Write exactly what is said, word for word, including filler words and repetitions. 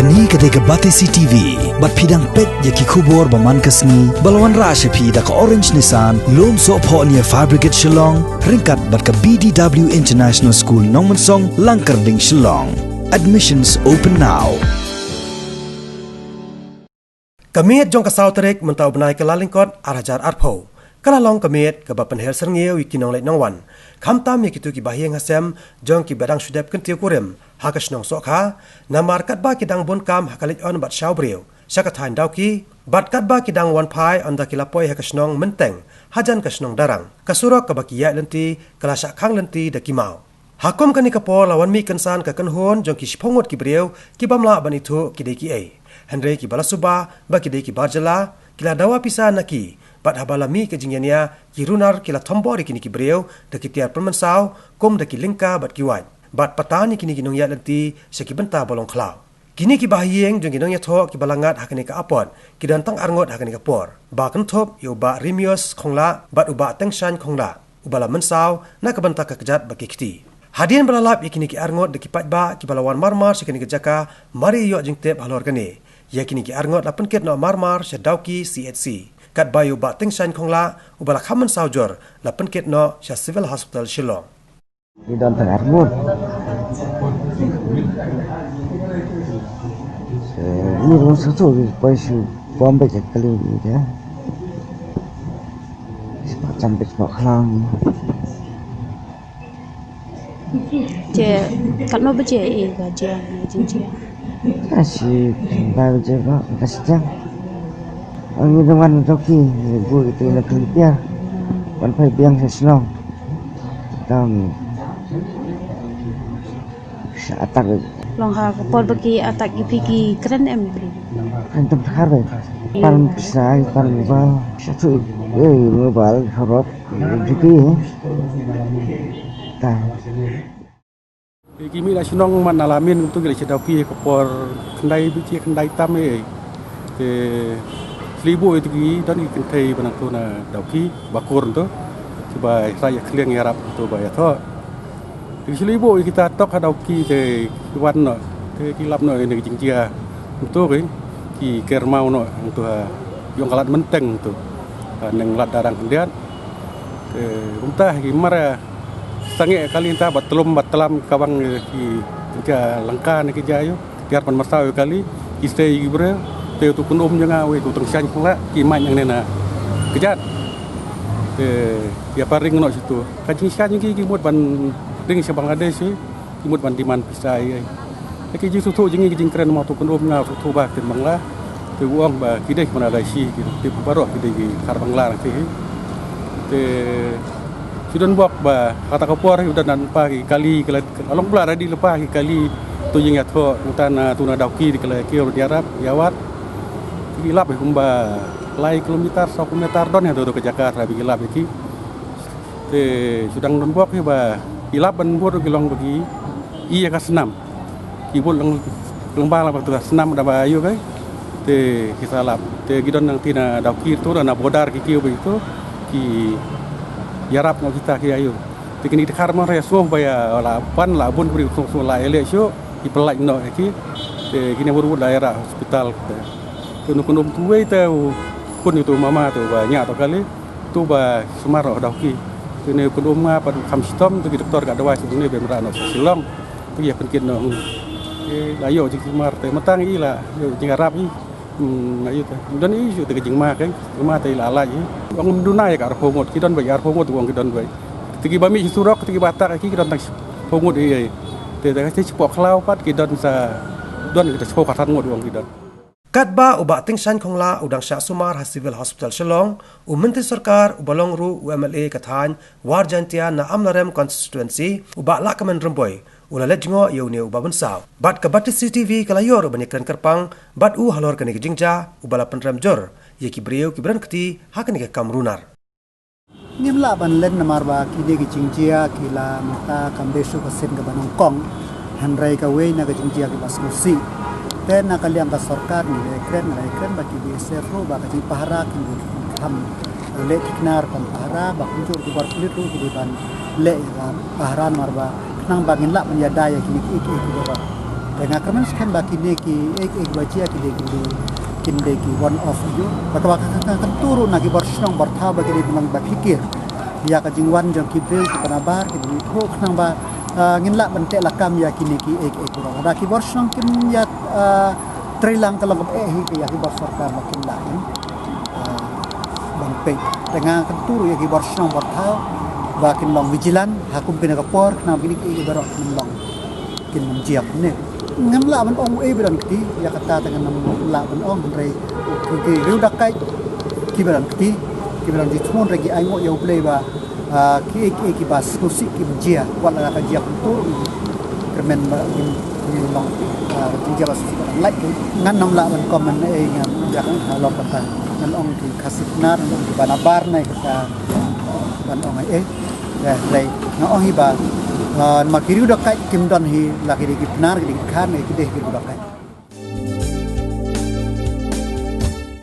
Kane ka dei ka Batesi T V, bad phi dang peit ïa ki khubor ba man ka sngi, ba la wanrah sha phi da ka Orange Nissan, Lumsohphoh near Fire Brigade Shillong, ryngkat bad ka B D W International School Nongmensong, Langkyrding, Shillong. Admissions open now. Ka miet jong ka saw tarik mynta u bnai Kyllalyngkot ar hajar arphew, ka la long ka miet kaba pynher syrngiew ïa ki nongleit nongwan, khamtam ïa kito ki bahaïing hasem jong kiba dang shu dep kyntiew kurim ha ka shnong Sohkha, namar katba ki dang bun kam ha ka leit on bad shaw briew sha ka thaiñ Dawki, bad katba ki dang wan phai ynda ki la poi ha ka shnong Mynteng hajan ka shnong Darrang, ka surok kaba ki ïaid lynti ka la shah khang lynti da ki maw. Ha kum kane ka por la wan mih kynsan ka kynhun jong ki shiphew ngut ki briew ki bym lah ban ithuh ki dei kiei, hynrei kiba la suba ba ki dei ki bar jylla, ki la dawa pisa na ki, bad haba la mih ka jingïania, ki runar ki la thombor ïa kine ki briew da ki tiar pynmynsaw kum da ki lyngka bad ki wait, bad patan ïa kine ki nongïaid lynti sha ki bynta ba long khlaw. Kine ki bahaïing jong ki nongïathoh kiba la ngat ha kane ka apot ki don tang arngut ha kane ka por, ba kynthup ïa u Bah Rimius Khonglah bad u Bah Tengshain Khonglah, uba la mynsaw na ka bynta ka kjat bad ki kti. Hadien ba la lap ïa kine ki arngut da ki paidbah kiba la wan marmar sha kane ka jaka, mar ïa ïoh jingtip halor kane, ïa kine ki arngut la pynkit noh marmar sha Dawki C H C, katba ïa u Bah Tengshain Khonglah, uba la kham mynsaw jur, la pynkit noh sha Civil Hospital Shillong. Ni don tang arngut. Eh, ni ruh satu ni poi shu bom bek ka kali ni dia. Spak jam bek spak khlang. Te katno baje e ka jia, jia? Asi ba baje ba ka sejam. Ang ni dengan toki bu itu na kelipia. Wan phai biang sa shnong. Tam sa atak. Long ha ka por ba ki atak ki phi ki kren em? Kren tam thar ba. Pan pisa, pan mobile. Satu, eh, mobile harap. Juki, eh. Ta. Ki mih na shnong man na Lamin kumtu ki la sha Dawki ka por khyndai baje khyndai tam eh. Te slibu ïa ki don ki kynthei ba nangtu na Dawki ba kur tu. Kiba ïa khlieng ïarap tu ba ïathoh. Te slibu ïa kita tok ha Dawki te ki wan noh. Te ki lap noh ïa ki jingjia. Kumtu ki ki ker maw noh kumtu ha ïong ka lad Mynteng tu. Ha neng lad Darrang khyndiat. Te kumta ki mar sangeh kali nta ba tlum ba tlam ka bang ki, ki jia lyngka ne ki jia ïoh. Ki ar ban marsaw ïa kali, ki stei ki briew, te utu u kynum jong nga, uei utu u Tengshain Khonglah, ki mait nangne na kjat. Te ïa pynring noh shitu. Ka jingshah jong ki, ki mut ban ring sha Bangladesh, ki mut ban demand pisa ïa. Te ki jingsngewthuh jong ngi ki jingkren ma utu u kynum nga, utu u ba ktien Bangla. Te u ong ba ki dei ki Bangladeshi, ki tip baroh ki dei ki khar Bangla nangta hi. Te shu don bok ba kata ka por u don nang pa ki kali, ki la long bla ready lypa ki kali tu jingïathoh, uta na tu na Dawki ki la kiew ïarap ïawad. Ki lap kumba lai kilometer, saw kilometer don ïa tu ka jaka trai ba ki lap ïa ki. Te shu dang don bok hi ba ki lap ban bud ki long ba ki ïa ka snam. Ki bud lang, lang ba la ba tu snam da ba ayu kai. Te ki sa lap. Te ki don nangta na Dawki tu na border ki kiew ba tu ki ïarap noh kita ki ayu. Te kini ki dkhar ma re sngew ba ïa la pan la bun bri sngew sngew la ïaleh shuh. Ki pyllait noh ïa ki. Te kini bud bud la ïarap hospital. Te nu kynum tu wei te u khun tu mama tu ba ñiah tu kali. Tu ba sumar noh Dawki. Tu ne u kynum nga pat kham shitom tu ki doktor ka dawai sha une ba mrad noh sha Shillong. Tu ïa pynkit noh. Te la ïoh jingsumar te mynta ngi la ïoh jingïarap i. Hmm, na ïoh te. Don i shu te ka jingma ka. Jingma te la lait i. Ong ym duna ïa ka arphew ngut, ki don beit arphew ngut, ong ki don beit. Te ki ba mih surok, te ki ba attack ki, ki don tang shiphew ngut i. Te te ka shi pok khlaw pat ki don sa, don ki te shiphew khatsan ngut, ong ki don. Katba u Bah Tengshain Khonglah u dang shah sumar ha Civil Hospital Shillong, u Myntri Sorkar uba long ruh u M L A ka thaiñ War Jaintia na Amlarem Constituency, u Bah Lahkmen Rymbui, u la leit jngoh ïa une uba mynsaw. Bad ka Batesi T V ka la ïoh ruh ban ïakren kyrpang bad u halor kane ka jingjia, uba la pynrem jur ïa ki briew kiba don kti ha kane ka kam runar. Ngim lah ban len namar ba kine ki jingjia ki la mynta kam dei shuh ka sien kaba nyngkong. Hynrei kawei na ka jingjia kaba sngewsih. Te na ka liang ka sorkar ngi la ïakren, ngi la ïakren bad ki B S F ruh ba ka jingpahara ki kham leh thikna rukom pahara, ba kumjuh ki bor pulit ruh ki dei ban leh ïa ka pahara namar ba khnang ba ngin lah ban ïada ïa kine kiei kiei kiba rot. Nga kyrmen skhem ba kine ki, eh, eh, ba jia ki dei, ki dei, kin dei ki one off ïa. Ba ka, ba ka, ka, ka, kyntu ruh na ki bor shnong bor thaw ba ki dei ban long ba phikir ïa ka jingwan jong ki briew, ki panabar, ki briew khnang ba, ah, ngin lah ban teh lakam ïa kine ki, eh, eh, ki bor. Lada ki bor shnong kim ïa, ah, trei lang ka long kaba eh hi ïa ki bor sorkar ba kin lah in, ah, ban peit. Te nga kyntu ruh ïa ki bor shnong bor thaw ba kin long vigilant ha kum kine ka por, khnang ba kine ki, eh, eh, baroh kin long, kin ym jia kumne. Ngam lah ban ong ei ba don kti, ïa kata te ngam lah ban ong, hynrei ki, ki riew dakaid kiba don kti, kiba don jingthmu, hynrei ki ainguh ïa U Blei ba, ah, ki, ki, kiba sngewsih kim jia, wat la ka jia kumtu ruh, kyrmen ba kim, kim long, ah, kim jia ba sngewsih ba don lait. Ngan ym lah ban comment ei, ngan ïa ka halor kata. Ngan ong ki Khasi Pnar, ngan ong ki Banabar, nai kata ban ong ei. Eh, hynrei nga ong hi ba, ah, ma ki riew dakaid kim don hi la ki dei ki Pnar, ki dei ki Dkhar, ki dei ki riew dakaid.